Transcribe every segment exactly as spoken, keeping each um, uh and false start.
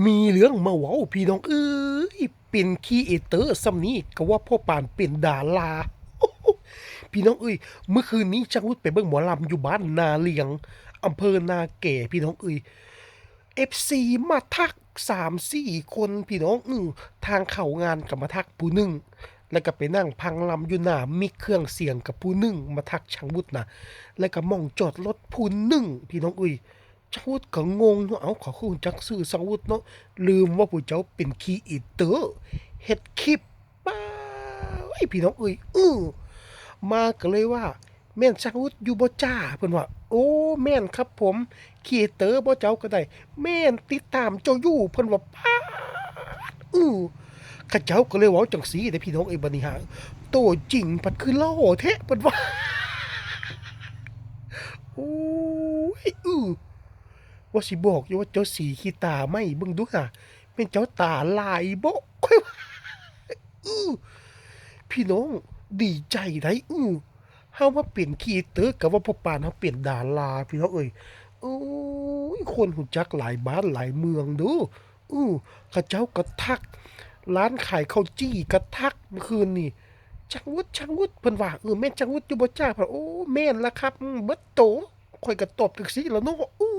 มีเรื่องมาเว้าพี่น้องเอ้ย เป็นครีเอเตอร์ส่ำนี้ก็ว่าพ่อปานเป็นดารา พี่น้องเอ้ย เมื่อคืนนี้ช่างวุฒิไปเบิ่งหมอลำอยู่บ้านนาเหลียง อำเภอนาแก่พี่น้องเอ้ย เอฟซีมาทักสามสี่คนพี่น้อง อื้อ ทางเข้างานก็มาทักผู้หนึ่ง แล้วก็ไปนั่งฟังลำอยู่หน้ามิกเครื่องเสียงกับผู้หนึ่งมาทักช่างวุฒินะ แล้วก็หม่องจอดรถผู้หนึ่งพี่น้องเอ้ย ช่างวุฒิก็งงเนาะ เอ้า เขาคือจักชื่อช่างวุฒิเนาะ ลืมว่าผู้เจ้าเป็นครีเอเตอร์ เฮ็ดคลิป ป๊าด เอ้ย พี่น้องเอ้ย อื้อ มาก็เลยว่า แม่นช่างวุฒิอยู่บ่จ้า เพิ่นว่า โอ้ แม่นครับผม ครีเอเตอร์บ่เจ้าก็ได้ แม่นติดตามเจ้าอยู่ เพิ่นว่า ป๊าด อื้อ เขาเจ้าก็เลยเว้าจั่งซี้เด้พี่น้องเอ้ย บัดนี้หา โตจริงพัดคือหล่อแท้ เพิ่นว่า โอ้ย อื้อ ว่าสิบอกอยู่ว่าเจ้าสีขี้ตาไหม้เบิ่งดูหา แม่นเจ้าตาลายบ่ ข้อยว่า อื้อ พี่น้อง ดีใจได๋ อื้อ เฮามาเป็นครีเอเตอร์ก็ว่าพ่อปานเฮาเป็นดารา พี่น้องเอ้ย โอ้ย คนฮู้จักหลายบ้านหลายเมืองเด้อ อื้อ เขาเจ้าก็ทัก ร้านขายข้าวจี่ก็ทักเมื่อคืนนี่ ช่างวุฒิ ช่างวุฒิ เพิ่นว่า เออ แม่นช่างวุฒิอยู่บ่จ้า เพิ่น โอ้ แม่นล่ะครับ อืม เบิดโต ข้อยก็ตอบจั่งซี้ล่ะเนาะ อู้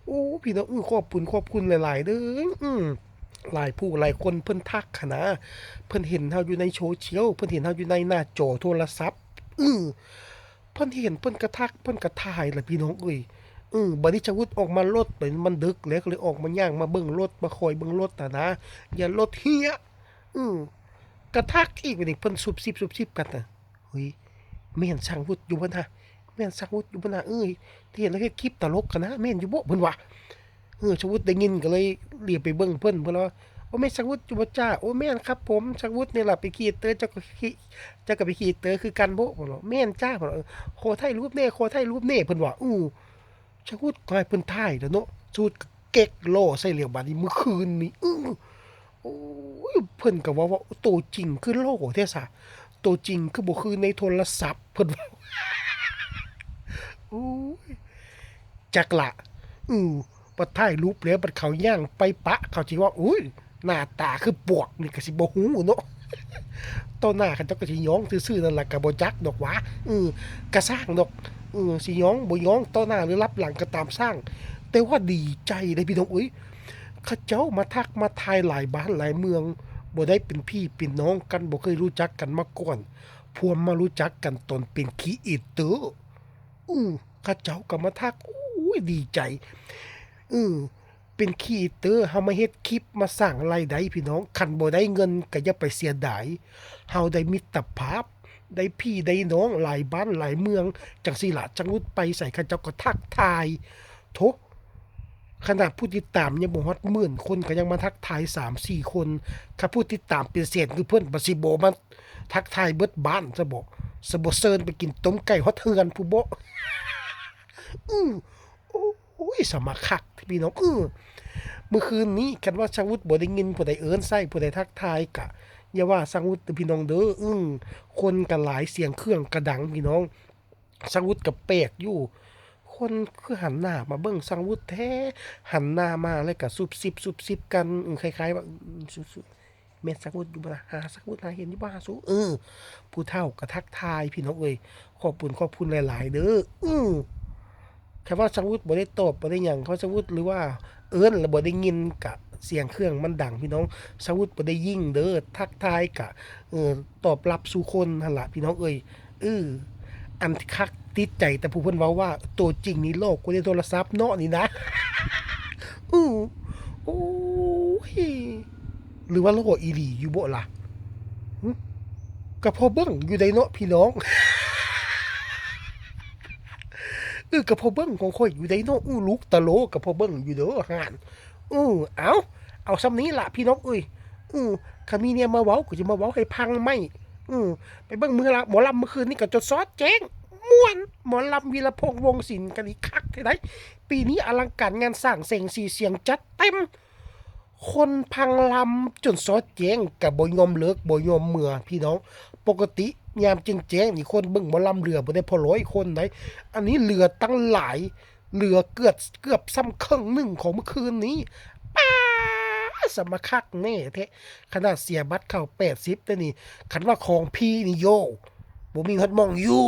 โอ้ พี่น้อง อื้อ ขอบคุณ ขอบคุณหลายๆ เด้อ อืม หลายผู้หลายคนเพิ่นทักหั้นนะ เพิ่นเห็นเฮาอยู่ในโซเชียล เพิ่นเห็นเฮาอยู่ในหน้าจอโทรศัพท์ อื้อ เพิ่นเห็นเพิ่นก็ทัก เพิ่นก็ถ่ายล่ะพี่น้องเอ้ย เออ บัดนี้ช่างวุฒิออกมารถ มันดึกแล้ว ก็เลยออกมาย่างมาเบิ่งรถ มาคอยเบิ่งรถหั้นนะ ย่านรถเหี่ย อืม ก็ทักอีก บัดนี้เพิ่นซุบซิบซุบซิบกันนะ เฮ้ย แม่นช่างวุฒิอยู่บ่นะ แม่นช่างวุฒิอยู่บ่นะ เอ้ย ที่เห็นแล้วเฮ็ดคลิปตลกหั้นนะ แม่นอยู่บ่ เพิ่นว่า เออ ช่างวุฒิได้ยินก็เลยเหลียวไปเบิ่งเพิ่น เพิ่นว่า โอ้ แม่นช่างวุฒิอยู่บ่จ้า โอ้ แม่นครับผม ช่างวุฒินี่ล่ะเป็นครีเอเตอร์ เจ้าก็ครี เจ้าก็เป็นครีเอเตอร์คือกันบ่ เพิ่นว่า แม่นจ้า เพิ่นว่า เออ ขอถ่ายรูปแหน่ ขอถ่ายรูปแหน่ เพิ่นว่า อู้ ช่างวุฒิก็ให้เพิ่นถ่ายแล้วเนาะ ช่างวุฒิก็เก๊กหล่อใส่แล้วบัดนี้ มื้อคืนนี้ อื้อ โอ้ย เพิ่นก็ว่า ว่า โตจริงคือหล่อแท้ซะ โตจริงคือบ่คือในโทรศัพท์ เพิ่นว่า โอ้ย จักละ อือ บัดถ่ายรูปแล้ว บัดเขาย่างไปปะ เขาสิว่า อุ้ย หน้าตาคือปวกนี่ก็สิบ่ฮู้เนาะ ต่อหน้าเขาเจ้าก็สิหยองซื่อๆ นั่นล่ะ ก็บ่จักดอกหวา อือ ก็ซ่างดอก อือ สิหยองบ่หยอง ต่อหน้าหรือลับหลังก็ตามซ่าง แต่ว่าดีใจเด้พี่น้องเอ้ย เขาเจ้ามาทักมาทายหลายบ้านหลายเมือง บ่ได้เป็นพี่เป็นน้องกัน บ่เคยรู้จักกันมาก่อน พวมมารู้จักกันตอนเป็นครีเอเตอร์ อือ เขาเจ้าก็มาทัก โอ้ย ดีใจ อือ เป็นครีเอเตอร์ เฮามาเฮ็ดคลิปมาสร้างรายได้พี่น้อง คันบ่ได้เงินก็อย่าไปเสียดาย เฮาได้มิตรภาพ ได้พี่ได้น้องหลายบ้านหลายเมือง จั่งซี้ล่ะ จั่งวุฒิไปไสเขาเจ้าก็ทักทาย โถ ขนาดผู้ติดตามยังบ่ฮอดหมื่นคนก็ยังมาทักทายสามสี่คน คันผู้ติดตามเป็นแสนคือเพิ่น บัดสิบ่มาทักทายเบิดบ้านซะบ่ สิบ่เชิญไปกินต้มไก่ฮอดเฮือนพู้นบ่ อื้อ โอ้ย สามาคักพี่น้อง อื้อ มื้อคืนนี้คันว่าช่างวุฒิบ่ได้ยินผู้ใดเอิ้นใส่ ผู้ใดทักทายกะ อย่าว่าช่างวุฒิเด้อพี่น้องเด้อ อื้อ คนกะหลาย เสียงเครื่องกะดังพี่น้อง ช่างวุฒิกะแปลกอยู่ คนคือหันหน้ามาเบิ่งช่างวุฒิแท้ หันหน้ามาแล้วกะซุบซิบซุบซิบกัน อื้อ คล้ายๆ ว่า อื้อ ซุบๆ แม่นช่างวุฒิอยู่บ่ล่ะ หาช่างวุฒิหาเห็นอยู่บ่หาสู เออ ผู้เฒ่าก็ทักทายพี่น้องเอ้ย ขอบคุณ ขอบคุณหลายๆ เด้อ อือ คันว่าช่างวุฒิบ่ได้ตอบบ่ได้หยัง คันว่าช่างวุฒิหรือว่าเอิ้นแล้วบ่ได้ยินกะเสียงเครื่องมันดังพี่น้อง ช่างวุฒิบ่ได้ยิงเด้อ ทักทายกะ เออ ตอบรับสู่คนหั่นล่ะพี่น้องเอ้ย เออ อันคักติดใจแต่ผู้เพิ่นเว้าว่า ตัวจริงนี่หล่อกว่าในโทรศัพท์เนาะนี่นะ อือ โอ้ย หรือว่าหล่ออีหลีอยู่บ่ล่ะ หึ ก็พอเบิ่งอยู่ได๋เนาะพี่น้อง เออ ก็พอเบิ่งของข้อยอยู่ได๋เนาะ อู้ ลูกตะโลก็พอเบิ่งอยู่เด้อ ห่าน อือ เอา เอาส่ำนี้ล่ะพี่น้องเอ้ย อือ คันมีแนวมาเว้า ก็สิมาเว้าให้ฟังใหม่ อือ ไปเบิ่งมื้อละ หมอลำมื้อคืนนี้ก็จนซอดแจ้ง ม่วน หมอลำวีรพงษ์ วงศ์ศิลป์ ก็ดีคักแท้ใด๋ ปีนี้อลังการงานสร้าง แสงสีเสียงจัดเต็ม คนฟังลำจนซอดแจ้งก็บ่ยอมเลิกบ่ยอมเมือพี่น้อง ปกติยามแจ้งๆ นี่คนเบิ่งหมอลำเหลือบ่ได้พอร้อยคนใด๋ อันนี้เหลือตั้งหลาย เหลือเกือบ เกือบส่ำครึ่งหนึ่งของเมื่อคืนนี้ ป สมาคักแน่แท้ ขนาดเสียบัตรเข้าแปดสิบเด้อนี่ คันว่าของพี่นี่โย บ่มีฮอดหม่องอยู่